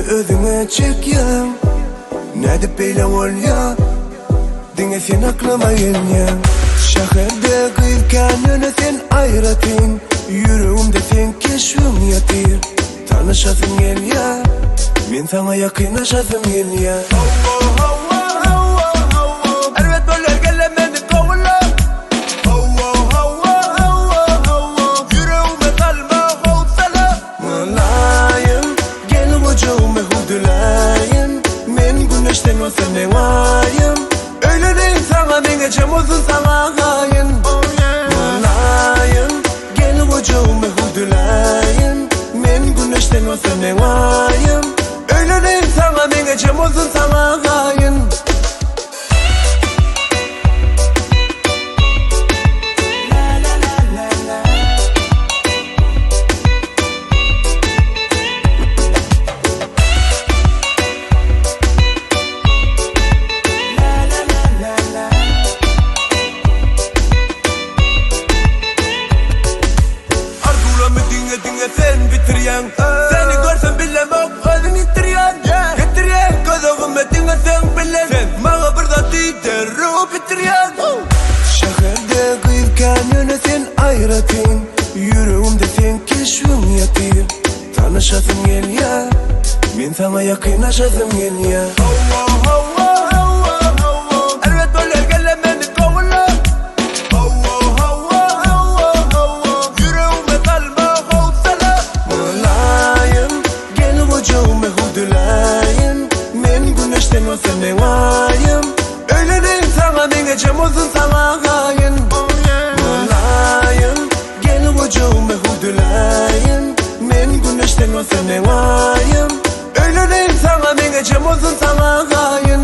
özüňe çekýäň Nädip beýle bolýa Diňe sen aklyma gelýäň Şäherde gyz kän ýöne sen aýratyn Ýüregimde seň keşbiň ýatyr Tanyşasym gelýä Men saňa ýakynlaşasym gelýä Hawa hawa hawa hawa Erbet bolýar gelle meni gowula Hawa hawa hawa hawa Ýüregime salma howsala Mylaýym gel gujagyma hüwdüläýin Men güneşden bolsa meň aýym Öýleneýin saňa meň ejem bolsun saňa gaýyn Mylaýym gel gujagyma hüwdüläýin Men güneşden bolsa meň aýym Öýleneýin saňa meň ejem bolsun saňa gaýyn. Arzuwlamy diňe diňe sen bitirýäň Seni görsem bilemok özüm ýitirýän Getirýäň göz öňüme diňe seň bilen Sen maňa bir zat diý derrew bitirýän Şäherde gyz kän ýöne sen aýratyn Ýüregimde seň keşbiň ýatyr Tanyşasym gelýä Men saňa ýakynlaşasym gelýä Hawa hawa hawa hawa Erbet bolýar gelle meni gowula Hawa hawa hawa hawa Ýüregime salma howsala Mylaýym gel gujagyma hüwdüläýin Men güneşden bolsa meň aýym Öýleneýin saňa meň ejem bolsun saňa gaýyn Mylaýym Gel gujagyma hüwdüläýin Men güneşden bolsa meň aýym Öýleneýin saňa meň ejem bolsun saňa gaýyn.